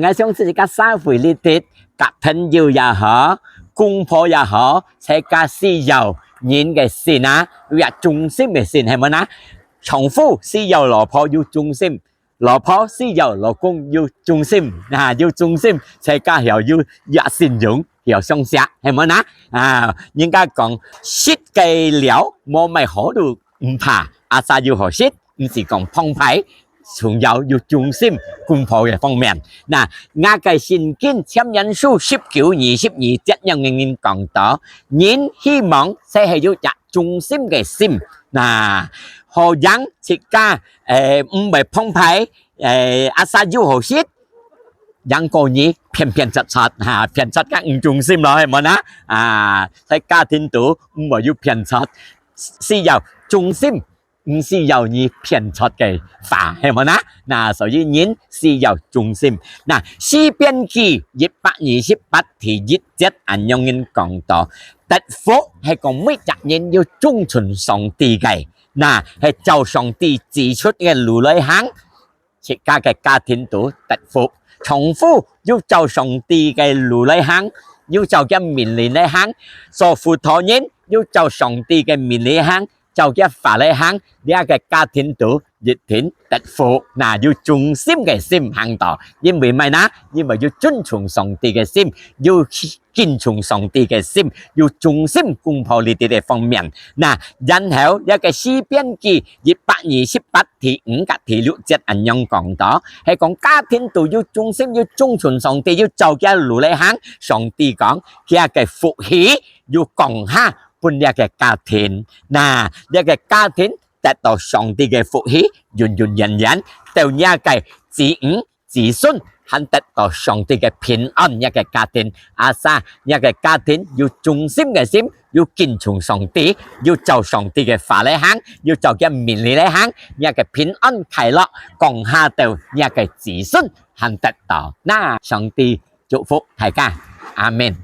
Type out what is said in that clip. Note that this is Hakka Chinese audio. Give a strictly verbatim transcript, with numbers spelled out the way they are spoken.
𠊎相信這个社會裡底，佮朋友也好，公婆也好，自家需要人个心啊，有一忠心个心，係無呢？丈夫需要老婆有忠心，老婆需要老公有忠心，啊，有忠心，自家曉有，有信用，曉相惜，係無呢？啊，人家講，食个了，無買好路，毋怕，asal有好食，毋使講澎湃， 重要有忠心，公婆个方面。那，𠊎个聖經箴言書十九二十二節樣个人講到，人希望就係有一忠心个心。那，好讓自家，誒，毋會澎湃，誒，asal有好食，贏過你騙騙撮撮，哈，騙撮个毋忠心咯，係無呢？啊，在家庭肚毋會有騙撮，需要忠心， 毋需要你騙撮个話，係無呢？那所以人需要忠心。那詩篇記一百二十八第一節恁樣人講到，得福係講每隻人要遵從上帝个，那係照上帝指出个路來行，自家个家庭都得福。丈夫要照上帝个路來行，要照佢命令來行，做婦道人要照上帝个命令行， 照佢話來行，這个家庭都一定得福。那有忠心个心行到，因為麼个呢？因為有遵從上帝个心，有敬重上帝个心，有忠心公婆裡底个方面。那，然後這个詩篇記一百二十八第五佮第六節恁樣講到，係講家庭都有忠心，有遵從上帝，有照佢路來行。上帝講，佢个福氣有降下 分這个家庭。那，這个家庭得到上帝个福氣，永永遠遠，到這个子女、子孫還得到上帝个平安，這个家庭。Asal這个家庭有忠心个心，有敬重上帝，有照上帝个話來行，有照佢命令來行，這个平安快樂，降下到這个子孫還得到。那，上帝祝福大家。阿們。